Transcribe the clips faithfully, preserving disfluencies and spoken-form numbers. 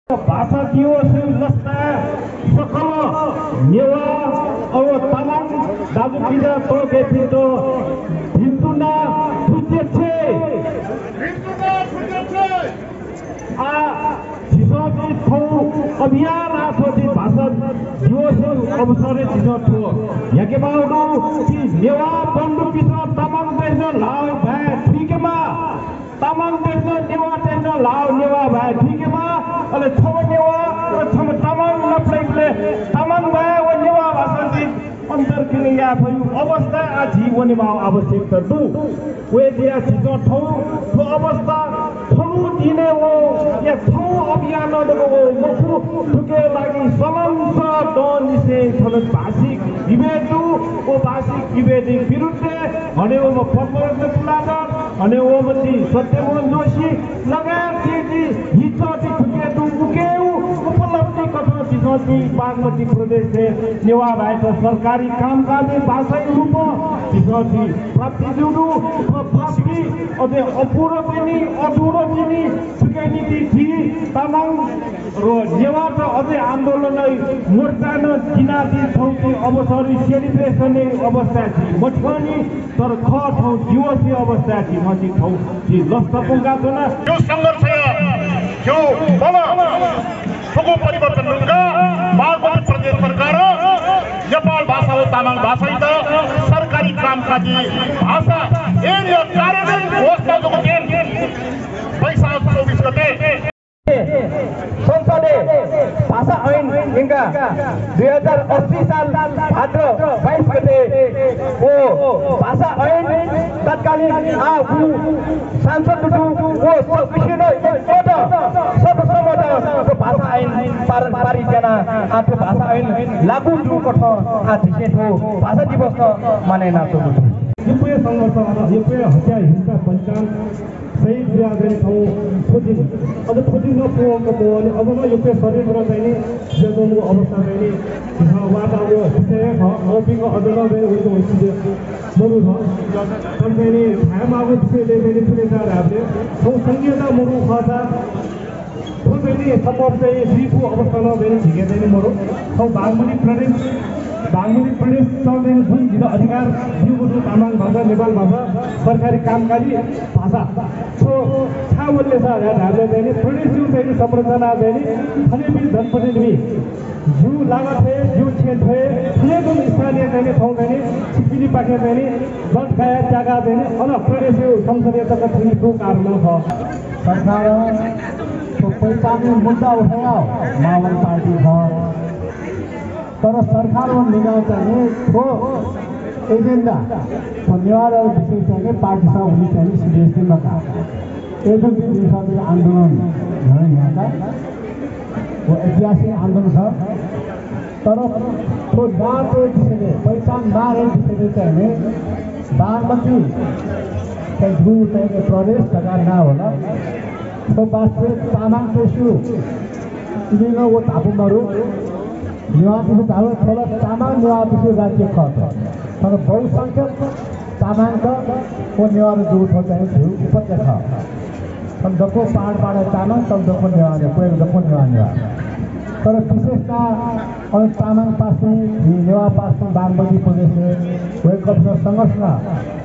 भाषा दिवसया लसताय् सकल नेवाः व तामाङ दाजुकिजा तःकेपिन्त भिन्तुना थुकेछ्वये। आ, झीसं थ्व अभियान आ थ्व भाषा दिवसया अवसरय् झीसं थ्व न्ह्याकेमाःगु दु कि नेवाः बन्धुपिन्सं तामाङतय्सं ल्हाः भाय् थुइकेमाः। तामाङतय्सं नेवाःतय्सं ल्हाः नेवाः भाय् थुइकेमाः। अले छम्ह नेवाः, अले छम्ह तामाङ नापलाइबलय् तामाङ भाय् व नेवाः भाषां झी अन्तरक्रिया याये फइगु अवस्थाय् आः झी वनेमाःगु आवश्यकता दु। वय्‌कःया झीसं थौं थ्व अवस्था थौं दिने व या थौं अभियान दक व मखु, थुके लागि सलंसः दंनिसें थन भाषिक विभेद दु। व भाषिक विभेदया विरुद्धय् हनेवःम्ह पद्मरत्न तुलाधर, हनेवःम्ह झी सत्यमोहन जोशी लगायत झी झी हिचःति थुके दु उकेगु उपलब्धि कथं झीसं झी बागमती प्रदेशय् नेवाः भाय्‌त सरकारी कामकाजी भाषाया रूपं झीसं झी प्राप्ति जूगु दु। थ्व प्राप्ति अझै अपूर्ण तिनि, अधूरो तिनि, थुके निंतिं झी तामाङ र नेवाःत अझै आन्दोलनय् मोर्चा नं जिनादी थौंकी अवसरय् celebration-या अवस्थाय् झी मछ्यःनि, तर खः थौं दिवसया अवस्थाय् झी मछि थौं झी लसता पुंका च्वना। यो संघर्षया, यो बल थुगु परिवर्तन नुंका बागमती प्रदेश सरकारं नेपाल भाषा व तामाङ भाषायात सरकारी कामकाजी भाषा ऐनया कार्यान्वयन घोषणा जक देन। वैशाख चौबिस गते संसदय् भाषा ऐन न्यंका दुई हजार अस्सी साल भाद्र बाइस गते व भाषा ऐन तत्कालीन आःगु सांसद दुदु व स-, विशेष एकमत सर्वसम्मत व भाषा ऐन पार-, पारित याना आः थ्व भाषा ऐन लागू जूगु कथं आः झीसं थ्व भाषा दिवस मानय् यानाच्वंगु दु। यक्व संघर्ष, यक्व हत्या, हिंसा, बलिदान, शहीद जुयाः चाहिँ नि थौं थ्व दिं, अझ थ्व दिं नं पूवंक मवःनि, अझ नं यक्व षड्यन्त्र चाहिँ नि जुयाच्वंगु अवस्था चाहिँ नि झीसं वाःगु विषय हे खः। अपिं अझ नं चाहिँ नि वइच्वंगु मदु खः। तर चाहिँ नि धायेमाःगु विषय चाहिँ नि थुलि धाःसा थौं संघीयता मदु खःसा थ्व चाहिँ नि सम्भव चाहिँ जुइफु अवस्था नं चाहिँ नि झीके चाहिँ नि मदु। थौं बागमती प्रदेश, बागमती प्रदेशं चाहिँ नि जुन झीत अधिकार ब्यूगु दु तामाङ भाषा, नेपाल भाषा, सरकारी कामकाजी भाषा। थ्व छाय् वल धाःसा चाहिँ नि प्रदेशया चाहिँ नि संरचना चाहिँ नि थनयापिं जनप्रतिनिधि ज्यू लागाथ्व, ज्यू छेँथ्व, थनय् च्वंम्ह स्थानीय चाहिँ नि थौं चाहिँ नि छिकपिनिपाखें चाहिँ नि लत काया त्याका चाहिँ नि अन प्रदेशया संसदय् तक थ्यंकेगु कारण खः। सरकारं थ्व पहिचानया मुद्दा उठाया माओवादी पार्टी खः। तर सरकार व नेवाः चाहिँ नि थ्व agenda, थ्व नेवाःया विषय चाहिँ नि पार्टीसं उलि चाहिँ नि serious मका। अय्‌जूगुलिं जिमिसं चाहिँ आन्दोलन न्ह्याका। व ऐतिहासिक आन्दोलन खः। तर थ्व जातया विषयय्, पहिचान माःगु विषयय् चाहिँ नि बागमती चाहिँ जूगु चाहिँ नि प्रदेश धकाः नां वल। थ्व वास्तविक तामाङतय्‌सु इमिं नं व धापू मरु। नेवाःतय्‌सु धाःसा थ्व ला तामाङ नेवाःतय्‌सु राज्य खः। तर बहुसंख्यक तामाङत व नेवाःत जूगु थ्व चाहिँ झीगु उपत्यका खः। थन दक्व पहाड पहाडय् तामाङ, थन दक्व नेवाः, नेवाः, दक्व नेवाः, नेवाः। तर विशेषतः अन तामाङ पासापिं, झी नेवाः पासापिं बागमती प्रदेशय् वय्‌कःपिन्सं संघर्ष यानाः,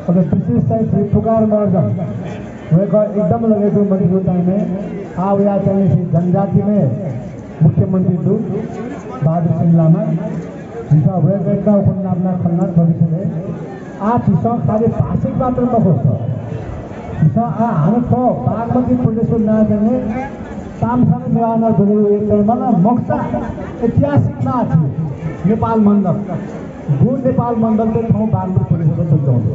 अझ विशेष चाहिँ झी पुकार महर्जन वय्‌कः एकदम लगय् जूगु मन्त्री दु time-य्, आः वयाः चाहिँ नि झी जनजातिमय मुख्यमन्त्री दु, बहादुर सिंह लामा। झीसं वय्‌कःयात नं खनाः नापनाप खनाः थ्व विषयय्। आः झीसं खालि भाषिक मात्र मखु, झीसं आः हानं थ्व बागमती प्रदेशया नां चाहिँ नि तामसाङ नेवाः नां जुल। वय्‌कःया चाहिँ नि मखुसा ऐतिहासिक नां झी नेपाल मण्डल। गुगु नेपाल मण्डलय् थौं बागमती प्रदेशय् जुयाच्वंगु दु।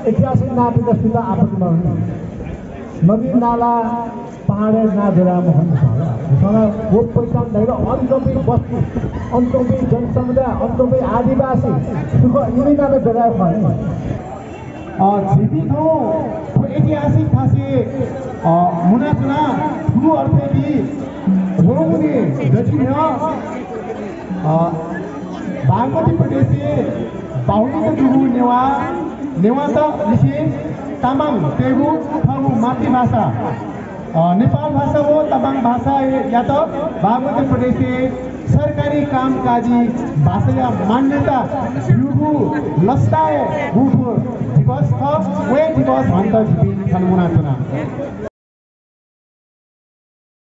ऐतिहासिक नांतय्‌त सुयां आपत्ति मदु नि। नदी नाला पहाडया नां जुयाः मखु नि। झीसं व पहिचान धाइगु अन च्वंपिं बस्ती, अन च्वंपिं जनसमुदाय, अन च्वंपिं आदिवासी, सुख इमित नां जुयाः खः नि। अ, झीपिं थौं थ्व ऐतिहासिक थासय्, अ, मुनाच्वना। थुगु अर्थय् कि वंगु नि दथुइ न्ह्यः, अ, बागमती प्रदेशय् बाहुल्यता दुगु नेवाः, नेवाःत लिसें तामाङतय्‌गु थःगु मातृभाषा नेपाल भाषा व तामाङ भाषायात बागमती प्रदेशय् सरकारी कामकाजी भाषाया मान्यता ब्यूगु लसताय् गुगु दिवस खः। व हे दिवस हन्त जिपिं थन मुनाच्वना।